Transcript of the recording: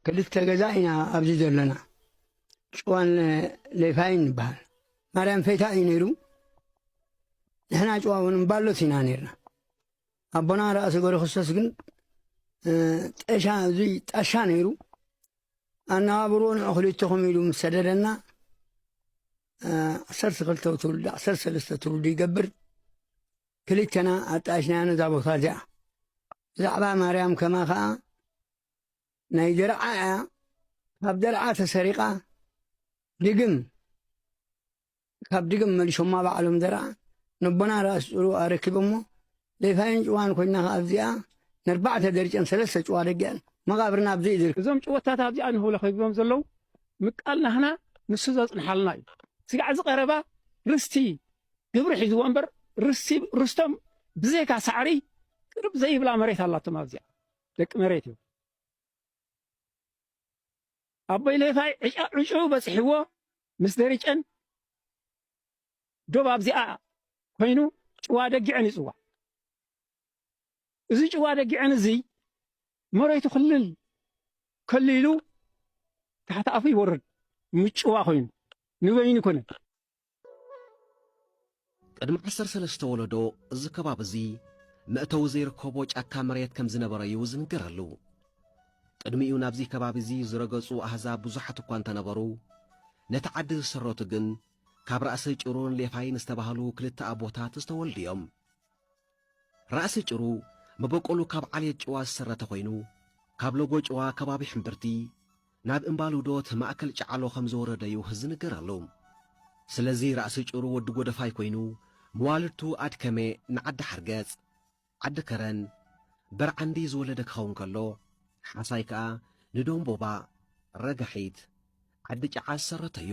ክልተ ገዛ ኢና ኣብዚ ዘለና። ጭዋን ሌፋይን ይበሃል። ማርያም ፌታ እዩ ነይሩ። ንሕና ጭዋ እውን ባሎት ኢና ነይርና። ኣቦና ራእሲ ገብረ ክርስቶስ ግን፣ እ፣ ጠሻ፣ እዚ ጣሻ ነይሩ። ኣነባብርኡ ንዑ ክልተኹም ኢሉ ምስ ሰደደና፣ እ፣ ዓሰርተ ክልተ ትውልዲ፣ ዓሰርተ ሰለስተ ትውልዲ ይገብር። ክልተና ኣጣይሽናያ ነዛ ቦታ እዚኣ። ብዛዕባ ማርያም ከማ ኸኣ ናይ ደርዓ እያ። ካብ ደርዓ ተሰሪቓ ድግም፣ ካብ ድግም መሊሾማ ባዕሎም ደርዓ ነቦና ራእሲ ጭሩ ኣረኪቦሞ። ሌፋይን ጭዋን ኮይና ከኣ ኣብዚኣ ነርባዕተ ደርጨን ሰለስተ ጭዋ ደጊዐን። መቓብርና ኣብዚ እዩ ዝርከብ። እዞም ጭወታት ኣብዚኣ ንህውለ ከቢቦም ዘለዉ ምቃል ናህና ንሱ ዘጽንሓልና እዩ። ስጋዕ ዝቐረባ ርስቲ ግብሪ ሒዝዎ እምበር ርስቲ፣ ርስቶም ብዘይካ ሳዕሪ ቅርብ ዘይብላ መሬት ኣላቶም ኣብዚኣ። ደቂ መሬት እዮም። ኣቦይ ሌፋይ ዕጫ-፣ ዕጩ በጺሕዎ ምስ ደርጨን ዶብ ኣብዚኣ ኮይኑ ጭዋ ደጊዐን ይጽዋዕ። እዚ ጭዋ ደጊዐን እዚ መሬቱ ክልል ከሊሉ ታሕቲ ኣፉ ይወርድ። ምጭዋ ኮይኑ ንበይኑ ኮነ። ቅድሚ ዓሰርተ ሰለስተ ወለዶ እዚ ከባቢ እዚ መእተዊ ዘይርከቦ ጫካ መሬት ከም ዝነበረ እዩ ዝንገረሉ። ቅድሚኡ ናብዚ ከባቢ እዚ ዝረገጹ ኣህዛብ ብዙሓት እኳ እንተነበሩ፣ ነቲ ዓዲ ዝሰረቱ ግን ካብ ራእሲ ጭሩን ሌፋይን ዝተባህሉ ክልተ ኣቦታት ዝተወልዱ እዮም። ራእሲ ጭሩ መበቆሉ ካብ ዓሌት ጭዋ ዝሰረተ ኮይኑ፣ ካብ ሎጎ ጭዋ ከባቢ ሕምብርቲ ናብ እምባ ሉዶት ማእከል ጫዓሎ ከም ዝወረደ እዩ ዝንገረሉ። ስለዚ ራእሲ ጭሩ ወዲ ጎደፋይ ኮይኑ፣ መዋልድቱ ኣድከመ ንዓዲ ሓርገጽ፣ ዓዲ ከረን፣ በርዓንዲ ዝወለደ ክኸውን ከሎ፣ ሓሳይ ከኣ ንዶምቦባ፣ ረጋሒት፣ ዓዲ ጫዓ ዝሰረተ እዩ።